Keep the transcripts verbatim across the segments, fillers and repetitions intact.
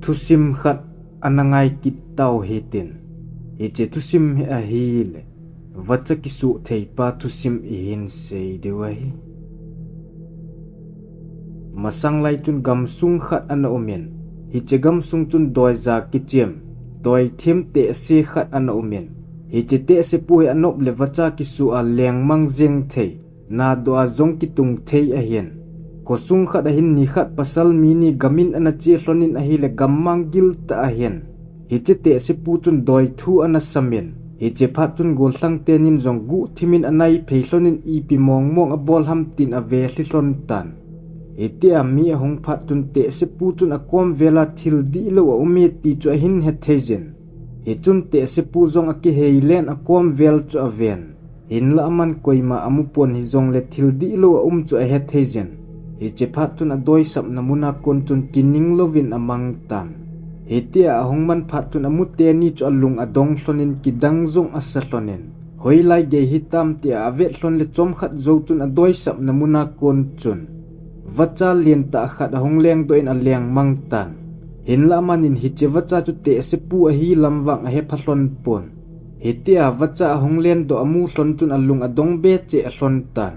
Thusim khat ana ngai kit tau hitin. Hiche thusim hi ahile, vacha kisuh thei pa thusim ihin sei diu ahi. Masang lai chun gamsung khat ana umin, hiche gamsung chun doija kichem, doithem tehse khat ana umin, hiche tehse pu hi anop le vacha kisuh a lengmang jeng thei, nadoh a jong kitung thei ahin. Khosung khat ahin nikhat pasal mi ni gamin ana che lhonin ahile gammang gil tah ahin. Hiche tehse pu chun doithu ana samin, hiche phat chun gollhang tenin jong guhthimin anai phei lhonin ipi mongmong abol ham tin avelhi lhon tan. Hitia mi ahung phat chun tehse pu chun akom vela thil dihlou aum e ti chu ahin hethei jin. Hichun tehse pu jong akihei len akom vel chu aven. Hinlah aman koima amu pon hijongle thil dihlou aum chu ahethei jin. Hiche phat chun adoisapna muna kon chun kining louvin amang tan. Hitia ahung man phat chun amu teni chu alung adong lhonin kidang jong asa lhonin, hoilai gei hitam tia avet lhon le chomkhat jou chun adoisapna muna kon chun vacha lentah khat ahung lengdoh in alengmang tan. Hinlah amanin hiche vacha chu tehse pu ahi lam vang ahepha lhon pon. Hitia vacha ahung lendoh amu lhon chun alung adong be cheh lhon tan.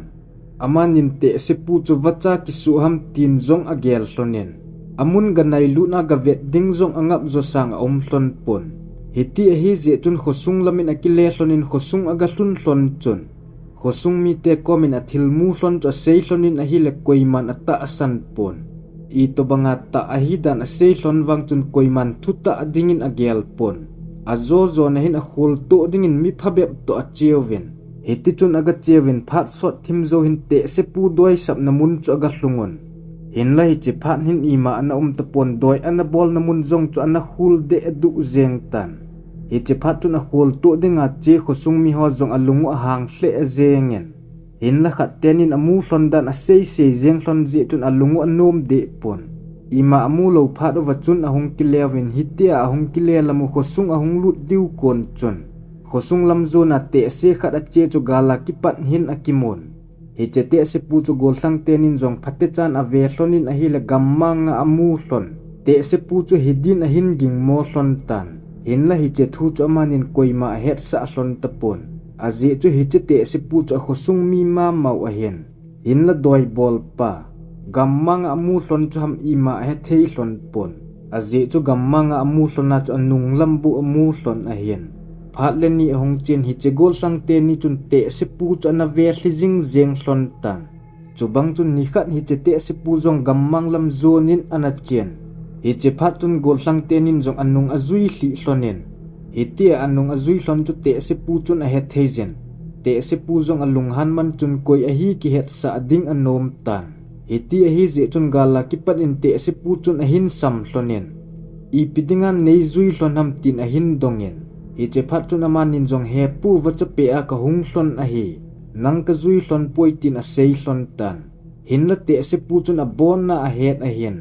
Amanin tehse pu chu vacha kisuh ham tin jong agel lhonin, amun ganai lutna gavet ding jong angap jo sang aum lhon pon. Hiti ahi jeh chun khosung lamin akile lhonin khosung agalhun lhon chun, khosung mite komin athilmu lhon chu asei lhonin ahile koiman atahsan pon. Itobanga tah ahi dan asei lhon vang chun koiman thutah dingin agel pon. Ajo jona hin akholtoh dingin mi phabep toh acheuvin. Hiti chun agacheuvin phat sot thim jou hin tehse pu doisapna mun chu agalhungun. Hinlah hiche phat hin ima ana um tapon doi ana bolna mun jong chu ana khul deh duh jeng tan. Hiche phat chun akholtoh dinga che khosung miho jong alung u ahang lheh jengin. Hinlah khat tenin amu lhon dan aseisei jeng lhon jeh chun alung u anom deh pon. Ima amu lou phat uva chun ahung kileuvin hitia ahung kile lam u khosung ahung lut diu kon chun, khosung lam jona tehse khat ache chu gala kipat hin akimun. Hiche tehse pu chu gollhang tenin jong phatechan ave lhonin ahile gammanga amu lhon tehse pu chu hidin ahin gingmo lhon tan. Hinlah hiche thu chu amanin koima ahetsah lhon tapon. Ajeh chu hiche tehse pu chu akhosung mi mamau ahin. Hinlah doi bolpa, gammanga amu lhon chu ham ima ahethei lhon pon. Ajeh chu gammanga amu lhona chu anung lam bou amu lhon ahin. Phat le ni ahung chen hiche gollhang teni chun tehse pu chu ana velhi jing jeng lhon tan. Chubang chun nikhat hiche tehse pu jong gammang lam jonin ana chen. Hiche phat chun gollhang tenin jong anung ajui lhih lhonin. Hitia anung ajui lhon chu tehse pu chun ahethei jin. Tehse pu jong alunghan man chun koi ahi kihetsah ding anom tan. Hiti ahi jeh chun gala kipat in tehse pu chun ahin sam lhonin, ipi dinga neijui lhon ham tin ahin dongin. Hiche phat chun amanin jong he pu vacha pea kahung lhon ahi. Nang kajui lhon poi tin asei lhon tan. Hinlah tehse pu chun abonna ahet ahin.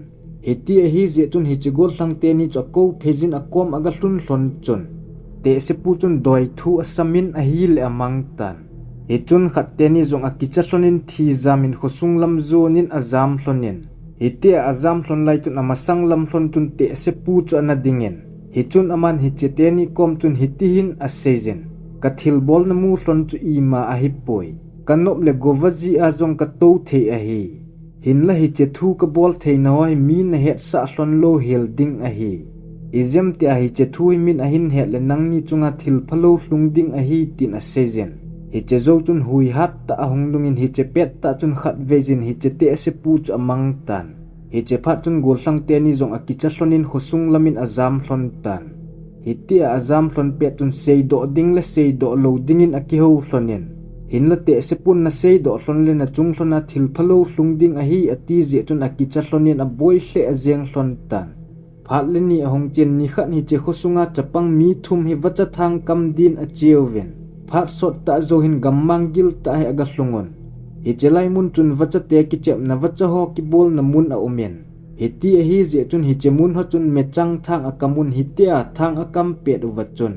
Hiti ahi jeh chun hiche gollhang teni chu akou phei jin akom agalhun lhon chun, tehse pu chun doi thu asamin ahile amang tan. Hichun khat teni jong akicha lhonin thi jamin khosung lam jonin ajam lhonin. Hitia ajam lhon lai chun amasang lam lhon chun tehse pu chu ana dingin. Hichun aman hiche teni kom chun hiti hin asei jin, kathilbol namu lhon chu ima ahipoi. Kanop le gova jeh a jong katou thei ahi. Hinlah hiche thu kabol theina ho hi mi nahetsah lhon lou hel ding ahi. Ijemtia hiche thu hi min ahin het le nangni chunga thil phalou lhung ding ahi tin asei jin. Hiche jou chun hui hattah ahung lungin hiche pettah chun khatvei jin hiche tehse pu chu amang tan. Hiche phat chun gollhang teni jong akicha lhonin khosung lamin ajam lhon tan. Hitia ajam lhon pet chun seidoh ding le seidoh lou dingin akihou lhonin. Hinlah tehse pun naseidoh lhon le nachung lhona thil phalou lhung ding ahi ati jeh chun akicha lhonin aboi lheh jeng lhon tan. Phat le ni ahung chen nikhat hiche khosunga chapang mi thum hi vacha thangkam din acheuvin. Phat sottah jou hin gammang giltah hi agalhungun. Hiche lai mun chun vachate kichepna vacha ho kibolna mun aumin. Hiti ahi jeh chun hiche mun ho chun mechang thang akamun hitia thang akam pet uva chun,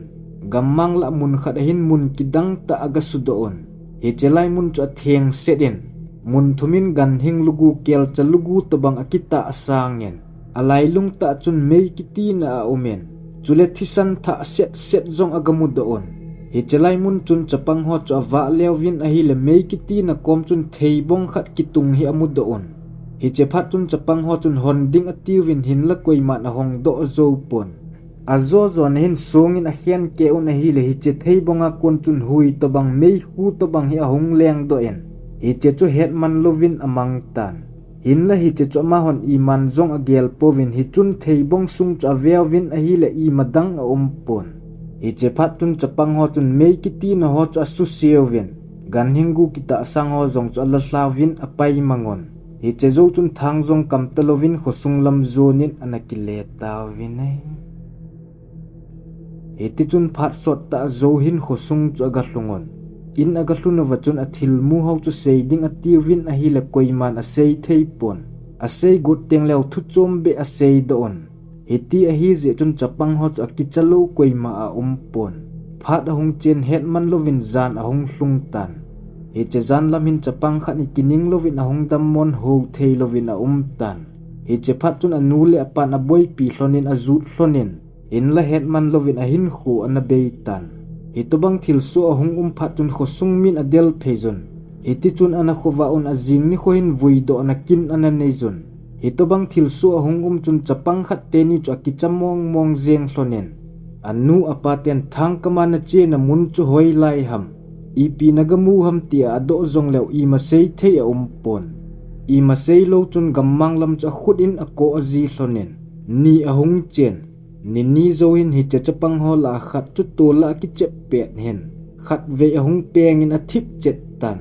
gammang lah mun khat ahin mun kidangtah agasudoh un. Hiche lai mun chu athengset in, mun thumin ganhing lugu kelcha lugu tobang akitah sangin, Alailung tah chun mei kitina aumin, chule thisan thah set set jong agamudoh un. Hiche lai mun chun chapang ho chu avah leuvin ahile mei kitina kom chun theibong khat kitung hi amudoh un. Hiche phat chun chapang ho chun hon ding atiuvin hinla koiman ahongdoh joupon. Ajo jona hin songin akhenkeh un ahile hiche theibonga kon chun hui tobang meikhu tobang hi ahung lengdoh in, hiche chu hetman louvin amangtan. Hinla hiche chu amahon iman jong agel pouvin hichun theibong sung chu aveuvin ahile ima dang aumpon. Hiche phat chun chapang ho chun mei kitina ho chu asuseuvin, ganhing gu kitahsang ho jong chu alalhauvin apaimangun. Hiche jou chun thang jong kamtalouvin khosung lam jonin ana kile tauvin ahi. Hitichun phat sottah jou hin khosung chu agalhungun. In agalhun uva chun athilmu ho chu seiding atiuvin ahile koiman asei theipon. Asei got tengleu thuchom beh aseidoh un. Hiti ahijeh chun chapang ho chu akichalou koima aumpon. Phat ahung chen hetman louvin jan ahung lhungtan. Hiche jan lam hin chapang khat hi kining louvin ahung dammon hou theilouvin aumtan. Hiche phat chun anu le apan aboipi lhonin ajut lhonin, hinla hetman louvin ahinkho ana beitan. Hitobang thilsoh ahung um phat chun khosung min adel pheijun. Hitichun ana khovah un ajing nikho hin vuidohna kin ana neijun. Hitobang thilsoh ahung um chun chapang khat teni chu akicha mongmong jeng lhonin, anu apa ten thangkama nachena mun chu hoilai ham, ipi nagamu ham tia adoh jongleu ima sei thei aumpon. Ima seilou chun gammang lam chu akhut in akoh aji lhonin, ni ahung chen. Nini jou hin hiche chapang ho lah a khat chu tola akichep pet hin, khatvei ahung pengin athip chet tan.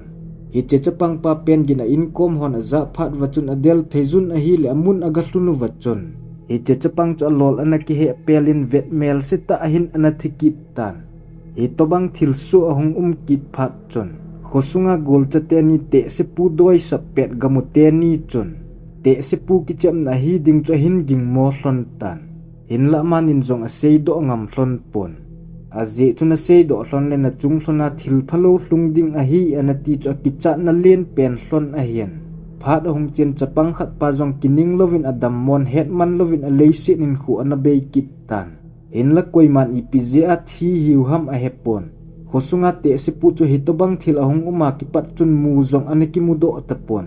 Hiche chapang pa pen gin a inkom hon ajah phat uva chun adel pheijun ahile amun agalhun uva chun, hiche chapang chu alol ana kiheh pelin vetmel setah ahin ana thi kit tan. Hitobang thilsoh ahung um kit phat chun, khosunga golcha teni tehsepu doisap pet gamu teni chun, tehsepu kichepna ahiding chu ahin gingmo lhon tan. Hinlah amanin jong aseidoh ngam lhon pon. Ajeh chun aseidoh lhon le nachung lhona thil phalou lhung ding ahi anati chu akichatna lenpen lhon ahin. Phat ahung chen chapang khat pa jong kining louvin adammon hetman louvin aleiset in kho ana bei kit tan. Hinlah koiman ipi jeh a thi hiu ham ahepon. Khosunga tehsepu chu hitobang thil ahung uma kipat chun mu jong ana kimudoh tapon.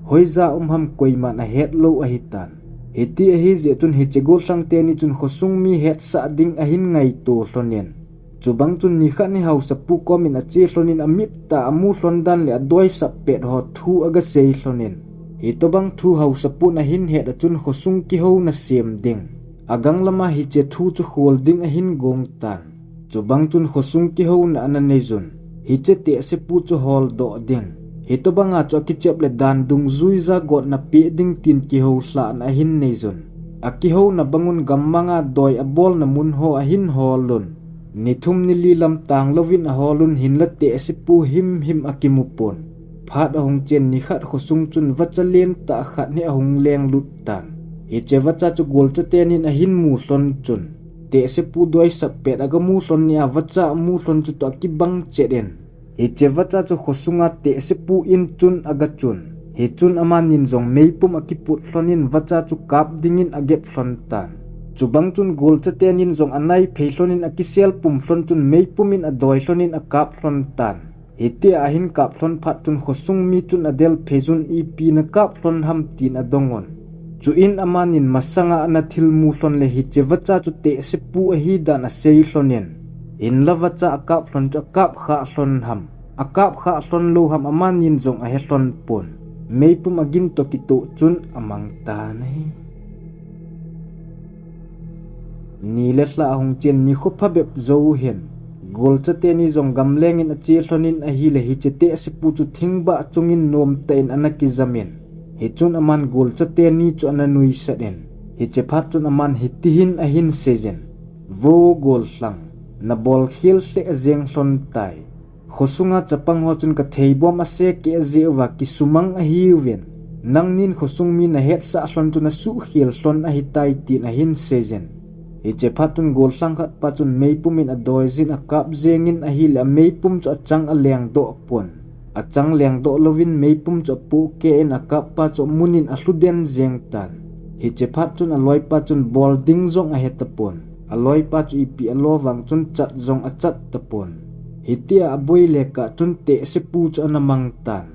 Hoija um ham koiman ahetlou ahitan. Hiti ahijeh chun hiche gollhang teni chun khosung mi hetsah ding ahin ngaito lhonin. Chubang chun nikhat hi haosapu komin ache lhonin amit tah a amu lhon dan le adoisap pet ho thu agasei lhonin. Hitobang thu haosapun ahin het a chun khosung kihouna sem ding, agang lama hiche thu chu khol ding ahin gong tan. Chubang chun khosung kihouna ana neijun. Hiche tehsepu chu holdoh ding, hitobanga chu akichep le dan dungjuija gotna peh ding tin kihoulhahna ahin neijun. Akihouna bangun gammanga doi abolna mun ho ahin holun. Ni thum ni li lam tanglouvin aholun hinlah tehsepu himhim akimupon. Phat ahung chen nikhat khosung chun vacha lentah khat hi ahung lenglut tan. Hiche vacha chu golcha tenin ahin mu lhon chun, tehsepu doisap pet agamu lhon nia vacha amu lhon chu toh akibang chet in. Hiche vacha chu khosunga tehsepu in chun agachun. Hichun amanin jong meipum akiput lhonin vacha chu kap dingin agep lhon tan. Chubang chun golcha tenin jong anaiphei lhonin akisel pum lhon chun meipumin adoi lhonin akap lhon tan. Hitia ahin kap lhon phat chun khosung mi chun adel pheijun ipi nakap lhon ham tin adongun. Chuin amanin masanga ana thilmu lhon le hiche vacha chu tehsepu ahidan asei lhonin. Hinlah vacha akap lhon chu akap khah lhon ham, akap khah lhon lou ham amanin jong ahe lhon pon. Meipum agin toh kitoh chun amang tan ahi. Ni le lha ahung chen nikho phabep jou hin, golcha teni jong gamlengin ache lhonin ahile hiche tehsepu chu thingbah chungin nomtah in ana kijamin. Hichun aman golcha teni chu ana nuisat in, hiche phat chun aman hitihin ahin seijin, Vo gollhang, nabol khel lheh jeng lhon tai. Khosunga chapang ho chun katheibom ase keh jeh uva kisumang ahiuvin, nangnin khosung mi nahetsah lhon chu nasuhkhel lhon ahitai tin ahin seijin. Hiche phat chun gollhang khat pa chun meipumin adoijin akap jengin ahile ameipum chu achang alengdoh pon. Achang lengdoh louvin meipum chu apohkeh in akappa chu amunin alhu den jeng tan. Hiche phat chun aloipa chun bol ding jong ahetapon. Aloipa chu ipi alo vang chun chat jong achat tapon. Hitia aboi lekah chun tehsepu chu ana mang tan.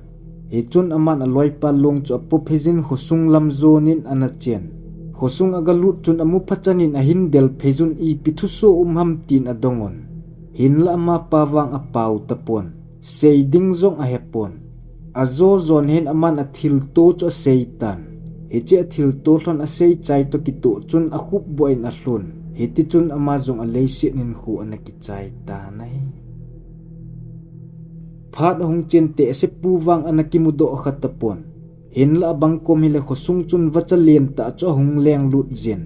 Hichun aman aloipa long chu apo phei jin khosung lam jonin ana chen. Khosung agalut chun amu phachan in ahin del phei jun ipi thuso um ham tin adongun. Hinla amapa vang apao tapon. Sei ding jong ahepon. Ajo jon hin aman athilto chu asei tan. Hiche athilto lhon asei chai toh kitoh chun akhupboh in alhun. Hiti chun ama jong aleiset in khu ana kichai tan ahi. Phat ahung chen tehsepu vang ana kimudoh kha tapon. Hinla abang kom hile khosung chun vacha lentah chu ahung lenglut jin.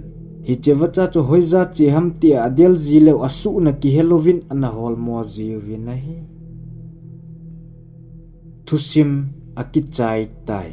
Hiche vacha chu hoija che ham tia adel ji leu asuhna kihelouvin ana holmo jiuvin ahi. Thusim akichai tai.